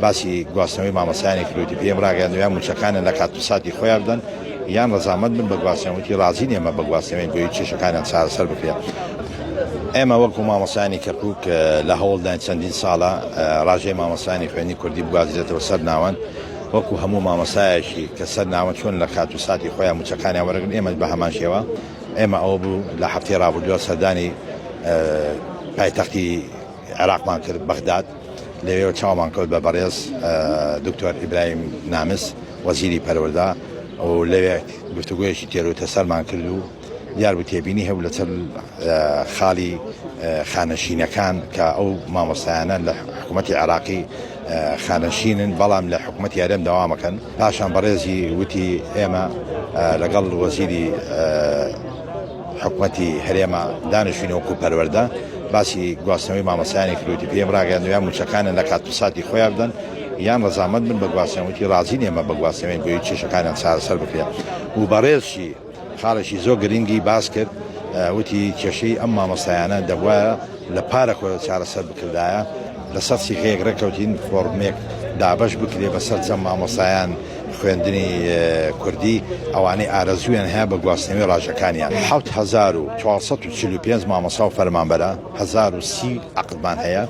باسی گواستنەوەی مامۆستایانی کردووتی پێم ڕاگەیاندووە یان مووچەکانیان لە کات و ساتی خۆیان بدەن یان ڕەزامەند بن بە گواستنەوە. وتی ڕازین ئێمە بە گواستنەوەی بۆی کێشەکانیان چارەسەر بکرێت. ئێمە وەکو مامۆستایانی کەرکوک لە هەوڵداین چەندین ساڵە ڕاژەی مامۆستایانی خوێندنی کوردی بگوازرێتەوە سەر ناوەند، وەکو هەموو مامۆستایەکی کە سەر ناوەند چۆن لە کات و ساتی خۆیان مووچەکانیان وەرەگرن ئێمەش بە هەمان شێوە. ئێمە ئەوە بوو لە هەفتەی ڕابردووە سەردانی پایتەختی عێراقمان کرد بەغداد، لەوێوە چاومان کەوت بە بەڕێز دکتۆر ئیبراهیم نامس وەزیری پەروەردە و لەوێ گفتوگۆیەکی تێروتەسەرمان کرد و دیار بوو تێبینی هەبوو لەسەر خاڵی خانەشینەکان کە ئەو مامۆستایانە لە حکوومەتی عێراقی خانەشینن بەڵام لە حکوومەتی هەرێم دەوامەکەن. پاشان بەڕێزی وتی ئێمە لەگەڵ وەزیری حکومەتی هەرێمە دانیشتین وەکو پەروەردە باسی گواستنەوەی مامۆستایانی کردووتی پێم ڕاگەیاندووە یان مووچەکانیان لە کات و ساتی خۆیان بدەن یان ڕەزامەند بن بە گواستنەوە. وتی ڕازین ئێمە بە گواستنەوەی بۆی کێشەکانیان چارەسەر بکرێت و بەڕێزشی خاڵێکی زۆر گرنگی باس کرد وتی کێشەی ئەم مامۆستایانە دەبوایە لە پارەکۆ چارەسەر بکردایە، لەسەر سیغەیەک ڕێککەوتین فۆڕمێک دابەش بکرێ بە سەرجەم مامۆستایان خوێندنی کوردی ئەوانەی ئارەزوویان هەیە بە گواستنەوەی ڕاژەکانیان. 7445 مامۆستا و فەرمانبەرە، 1030 عەقدمان هەیە.